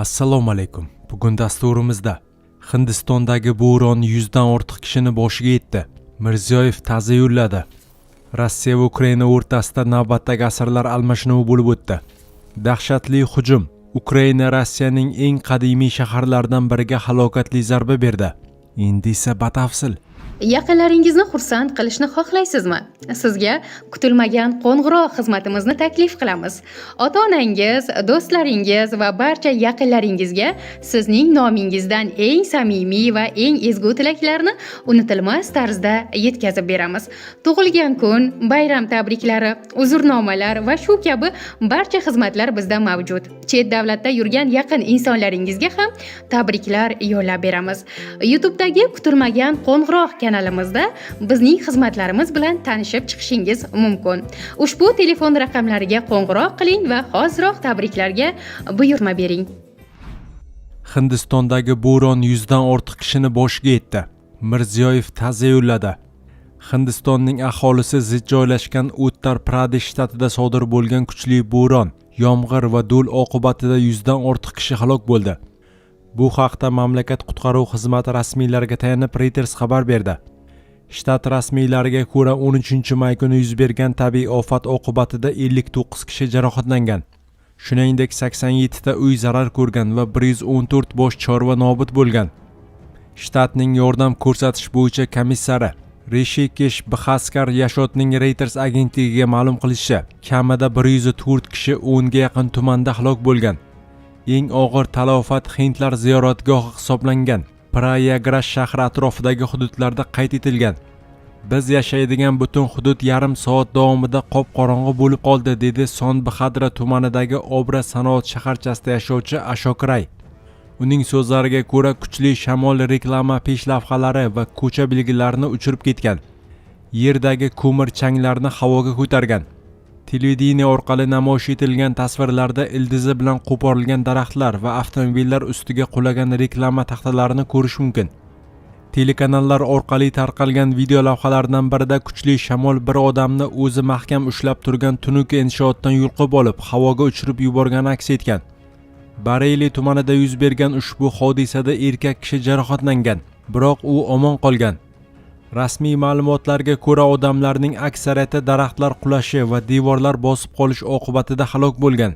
Assalomu alaykum. Bugun dasturimizda Hindistondagi bo'ron 100 dan ortiq kishini boshiga yetdi. Mirziyoyev ta'ziya yo'lladi. Rossiya va Ukraina o'rtasida navbatdagi asirlar almashinuvi bo'lib o'tdi. Dahshatli hujum Ukraina Rossiyaning eng qadimiy shaharlaridan biriga halokatli zarba berdi. Endi esa batafsil. Yaqinlaringizni xursand qilishni xohlaysizmi? Sizga kutilmagan qo'ng'iroq xizmatimizni taklif qilamiz. Ota-onangiz, do'stlaringiz va barcha yaqinlaringizga sizning nomingizdan eng samimiy va eng ezgu tilaklarni unutilmas tarzda yetkazib beramiz. Tug'ilgan kun, bayram tabriklari, uzrnomalar va shu kabi barcha xizmatlar bizda mavjud. Chet davlatda yurgan yaqin insonlaringizga ham tabriklar yo'llab beramiz. YouTube'dagi kutilmagan qo'ng'iroq kanalimizda bizning xizmatlarimiz bilan tanishib chiqishingiz mumkin. Ushbu telefon raqamlariga qo'ng'iroq qiling va hoziroq tabriklarga buyurtma bering. Hindistondagi bo'ron 100 dan ortiq kishini boshiga yetdi. Mirziyoyev ta'ziya yo'lladi. Hindistonning aholisi zich joylashgan Uttar Pradesh shtatida sodir bo'lgan kuchli bo'ron, yomg'ir va do'l oqibatida 100 dan ortiq kishi halok bo'ldi. Bu haqda mamlakat qutqaruv xizmati rasmiylariga tayanib Reuters xabar berdi. Shtat rasmiylariga ko'ra, 13-may kuni yuz bergan tabiiy ofat oqibatida 59 kishi jarohatlangan. Shuningdek, 87 ta uy zarar ko'rgan va 114 bosh chorva nobud bo'lgan. Shtatning yordam ko'rsatish bo'yicha komissari Rishikesh Bhaskar Yashodning Reuters agentligiga ma'lum qilishicha, kamida 104 kishi 10 ga yaqin tumanda halok bo'lgan. Eng og'ir talafot hindlar ziyoratgohi hisoblangan Prayagraj shahri atrofidagi hududlarda qayd etilgan. "Biz yashaydigan butun hudud yarim soat davomida qop-qorong'i bo'lib qoldi", dedi Sonbxadra tumanidagi Obra sanoat shaharchasida yashovchi Ashok Ray. Uning so'zlariga ko'ra, kuchli shamol reklama peshlavhalari va ko'cha belgilarini uchirib ketgan. Yerdagi ko'mir changlarni havoga ko'targan. Televideniye orqali namoyish etilgan tasvirlarda ildizi bilan qo'porilgan daraxtlar va avtomobillar ustiga qulagan reklama taxtalarini ko'rish mumkin. Telekanallar orqali tarqalgan video lavhalardan birida kuchli shamol bir odamni o'zi mahkam ushlab turgan tunuka inshootdan yulqib olib, havoga uchirib yuborgani aks etgan. Bareli tumanida yuz bergan ushbu hodisada erkak kishi jarohatlangan, biroq u omon qolgan. Rasmiy ma'lumotlarga ko'ra, odamlarning aksariyati daraxtlar qulashi va devorlar bosib qolish oqibatida halok bo'lgan.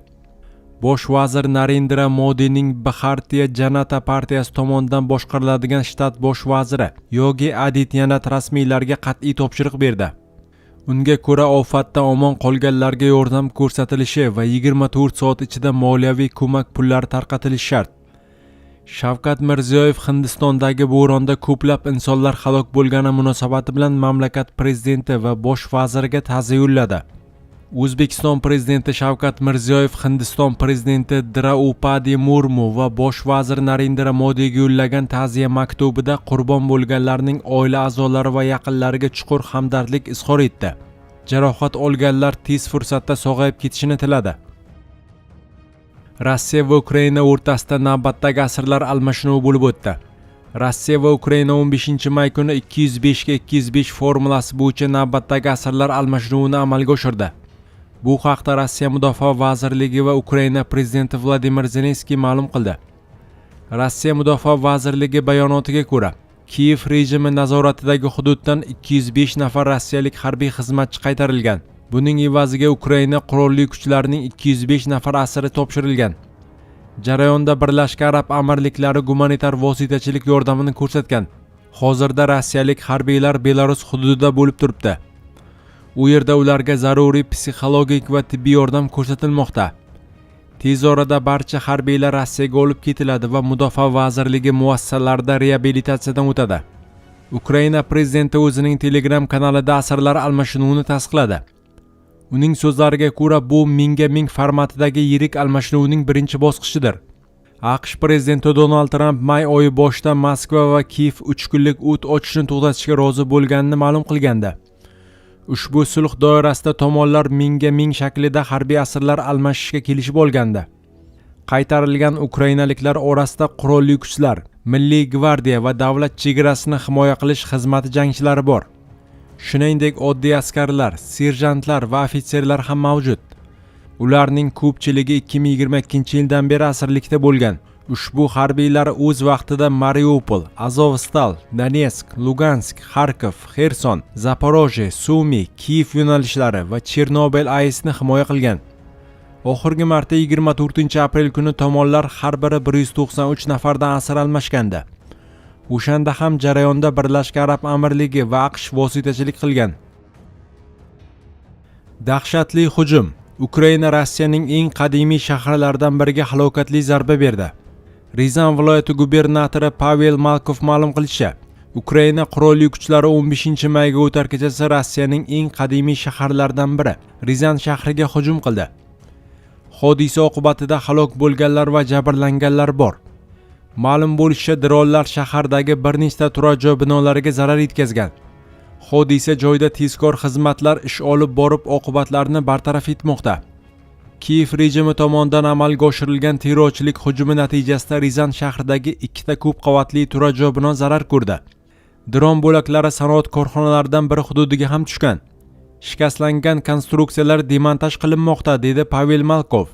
Bosh vazir Narendra Modining Bharatiya Janata partiyasi tomonidan boshqariladigan shtat bosh vaziri Yogi Adityanat rasmiylarga qat'iy topshiriq berdi. Unga ko'ra, ofatdan omon qolganlarga yordam ko'rsatilishi va 24 soat ichida moliyaviy ko'mak pullari tarqatilishi shart. Shavkat Mirziyoyev Hindistondagi bo'ronda ko'plab insonlar halok bo'lgani munosabati bilan mamlakat prezidenti va bosh vaziriga ta'ziya yo'lladi. O'zbekiston prezidenti Shavkat Mirziyoyev Hindiston prezidenti Draupadi Murmu va bosh vazir Narendra Modiga yo'llagan ta'ziya maktubida qurbon bo'lganlarning oila a'zolari va yaqinlariga chuqur hamdardlik izhor etdi. Jarohat olganlar tez fursatda sog'ayib ketishini tiladi. Rossiya va Ukraina o'rtasida navbatdagi asirlar almashinuvi bo'lib o'tdi. Rossiya va Ukraina 15 may kuni 205 ga 205 formulasi bo'yicha navbatdagi asirlar almashinuvini amalga oshirdi. Bu haqda Rossiya Mudofaa vazirligi va Ukraina prezidenti Vladimir Zelenskiy ma'lum qildi. Rossiya Mudofaa vazirligi bayonotiga ko'ra, Kiyev rejimi nazoratidagi hududdan 205 nafar rossiyalik harbiy xizmatchi qaytarilgan. Buning evaziga Ukraina qurolli kuchlarining 205 nafar asiri topshirilgan. Jarayonda Birlashgan Arab Amirliklari gumanitar vositachilik yordamini ko'rsatgan. Hozirda rossiyalik harbiylar Belarus hududida bo'lib turibdi. U yerda ularga zaruriy psixologik va tibbiy yordam ko'rsatilmoqda. Tez orada barcha harbiylar Rossiyaga olib ketiladi va Mudofaa vazirligi muassasalarida reabilitatsiyadan o'tadi. Ukraina prezidenti o'zining Telegram kanalida asirlar almashinuvini tasdiqladi. Uning so'zlariga ko'ra, bu mingga ming formatidagi yirik almashinuvning birinchi bosqichidir. AQSh prezidenti Donald Tramp may oyi boshida Moskva va Kiyev 3 kunlik o't ochishni to'xtatishga rozi bo'lganini ma'lum qilgandi. Ushbu sulh doirasida tomonlar mingga ming shaklida harbiy asirlar almashishga kelishib olgandi. Qaytarilgan ukrainaliklar orasida qurolli kuchlar, Milliy gvardiya va davlat chegarasini himoya qilish xizmati jangchilari bor. Shuningdek, oddiy askarlar, serjantlar va ofitserlar ham mavjud. Ularning ko'pchiligi 2022 yildan beri asirlikda bo'lgan. Ushbu harbiylar o'z vaqtida Mariupol, Azovstal, Donetsk, Lugansk, Xarkov, Xerson, Zaporoje, Sumi, Kiyev yo'nalishlari va Chernobil AESni himoya qilgan. Oxirgi marta 24 aprel kuni tomonlar har biri 193 nafardan asir almashgandi. O'shanda ham jarayonda Birlashgan Arab Amirligi va AQSh vositachilik qilgan. Dahshatli hujum. Ukraina Rossiyaning eng qadimiy shaharlaridan biriga halokatli zarba berdi. Ryazan viloyati gubernatori Pavel Malkov ma'lum qilishicha, Ukraina qurolli kuchlari 15 mayga o'tar kechasi Rossiyaning eng qadimiy shaharlaridan biri Ryazan shahriga hujum qildi. Hodisa oqibatida halok bo'lganlar va jabrlanganlar bor. Ma'lum bo'lishicha, dronlar shahardagi bir nechta turar joy binolariga zarar yetkazgan. Hodisa joyida tezkor xizmatlar ish olib borib, oqibatlarni bartaraf etmoqda. Kiyev rejimi tomonidan amalga oshirilgan terrorchilik hujumi natijasida Ryazan shahridagi ikkita ko'p qavatli turar joy bino zarar ko'rdi. Dron bo'laklari sanoat korxonalaridan biri hududiga ham tushgan. Shikastlangan konstruksiyalar demontaj qilinmoqda, dedi Pavel Malkov.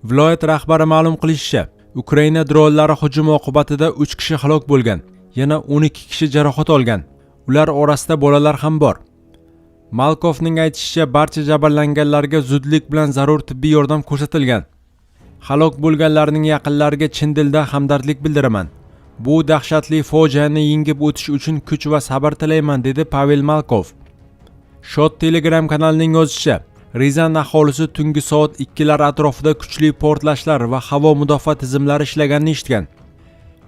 Viloyat rahbari ma'lum qilishicha, Ukraina dronlari hujumi oqibatida 3 kishi halok bo'lgan, yana 12 kishi jarohat olgan. Ular orasida bolalar ham bor. Malkovning aytishicha, barcha jabrlanganlarga zudlik bilan zarur tibbiy yordam ko'rsatilgan. Halok bo'lganlarning yaqinlariga chin dildan hamdardlik bildiraman. Bu dahshatli fojiani yengib o'tish uchun kuch va sabr tilayman, dedi Pavel Malkov. Shot Telegram kanalining yozishicha, Ryazan aholisi tungi soat 2 lar atrofida kuchli portlashlar va havo mudofaa tizimlari ishlaganini eshitgan.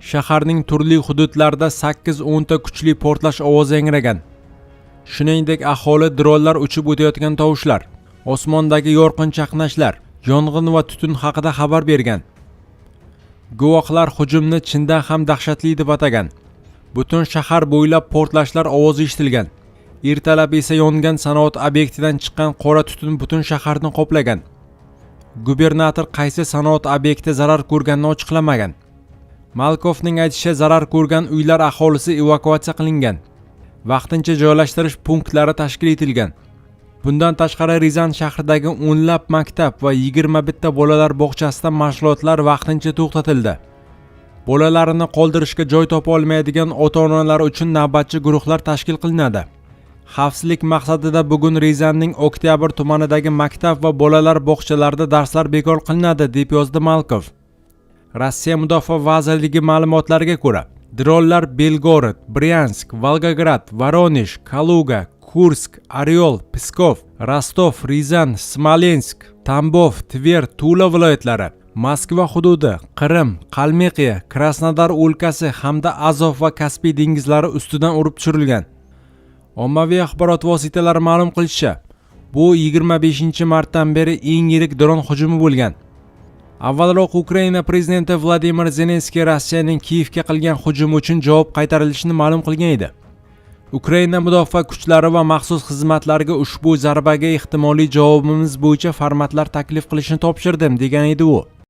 Shaharning turli hududlarida 8-10 ta kuchli portlash ovozi yangragan. Shuningdek, aholi dronlar uchib o'tayotgan tovushlar, osmondagi yorqin chaqnashlar, yong'in va tutun haqida xabar bergan. Guvohlar hujumni chindan ham dahshatli deb atagan. Butun shahar bo'ylab portlashlar ovozi eshitilgan. Ertalab esa yongan sanoat obyektidan chiqqan qora tutun butun shaharni qoplagan. Gubernator qaysi sanoat obyekti zarar ko'rganini ochiqlamagan. Malkovning aytishicha, zarar ko'rgan uylar aholisi evakuatsiya qilingan. Vaqtincha joylashtirish punktlari tashkil etilgan. Bundan tashqari, Ryazan shahridagi o'nlab maktab va 21 ta bolalar bog'chasida mashg'ulotlar vaqtincha to'xtatildi. Bolalarini qoldirishga joy topa olmaydigan ota-onalar uchun navbatchi guruhlar tashkil qilinadi. Xavfsizlik maqsadida bugun Ryazanning Oktyabr tumanidagi maktab va bolalar bog'chalarida darslar bekor qilinadi, deb yozdi Malkov. Rossiya Mudofaa vazirligi ma'lumotlariga ko'ra, dronlar Belgorod, Bryansk, Volgograd, Voronezh, Kaluga, Kursk, Oryol, Pskov, Rostov, Ryazan, Smolensk, Tambov, Tver, Tula viloyatlari, Moskva hududi, Qrim, Qalmiqiya, Krasnodar o'lkasi hamda Azov va Kaspiy dengizlari ustidan urib tushirilgan. Ommaviy axborot vositalari ma'lum qilishicha, bu 25 martdan beri eng yirik dron hujumi bo'lgan. Avvalroq Ukraina prezidenti Vladimir Zelenskiy Rossiyaning Kiyevga qilgan hujumi uchun javob qaytarilishini ma'lum qilgan edi. Ukraina mudofaa kuchlari va maxsus xizmatlariga ushbu zarbaga ehtimoliy javobimiz bo'yicha formatlar taklif qilishni topshirdim, degan edi u.